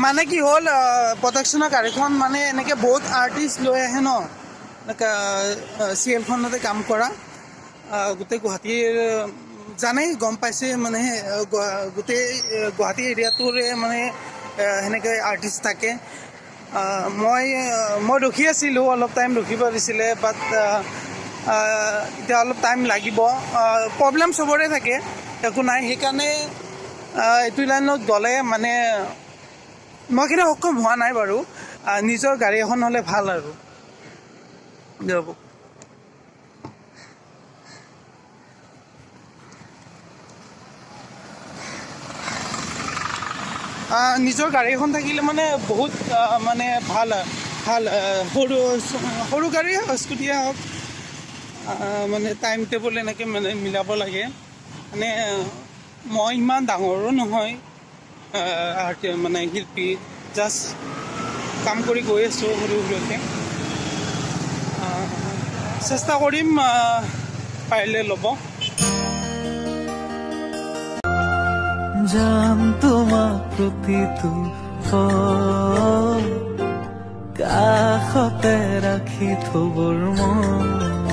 মানে কি হ'ল, প্ৰডাকশ্যনৰ গাড়ীখন মানে এনেকৈ বহুত আৰ্টিষ্ট লৈ আহে ন, এনেকৈ চিৰিয়েলখনতে কাম কৰা গোটেই গুৱাহাটীৰ জানেই, গম পাইছে, মানে গোটেই গুৱাহাটী এৰিয়াটোৰে মানে সেনেকৈ আৰ্টিষ্ট থাকে। মই মই ৰখি আছিলোঁ, অলপ টাইম ৰখিব দিছিলে, বাট এতিয়া অলপ টাইম লাগিব। প্ৰব্লেম চবৰে থাকে, একো নাই। সেইকাৰণে এইটো লাইনত গ'লে মানে মই কিন্তু সক্ষম হোৱা নাই বাৰু। নিজৰ গাড়ী এখন হ'লে ভাল আৰু যাব। নিজৰ গাড়ী এখন থাকিলে মানে বহুত মানে ভাল ভাল, সৰু সৰু গাড়ী স্কুটিয়ে হওক, মানে টাইম টেবুল এনেকৈ মানে মিলাব লাগে। মানে মই ইমান ডাঙৰো নহয়, মানে শিল্পী, জাষ্ট কাম কৰি গৈ আছোঁ সৰু সুৰাকৈ। চেষ্টা কৰিম পাৰিলে ল'ব। যাম তোমাক প্ৰতিটো কাষতে ৰাখি থবৰ মন।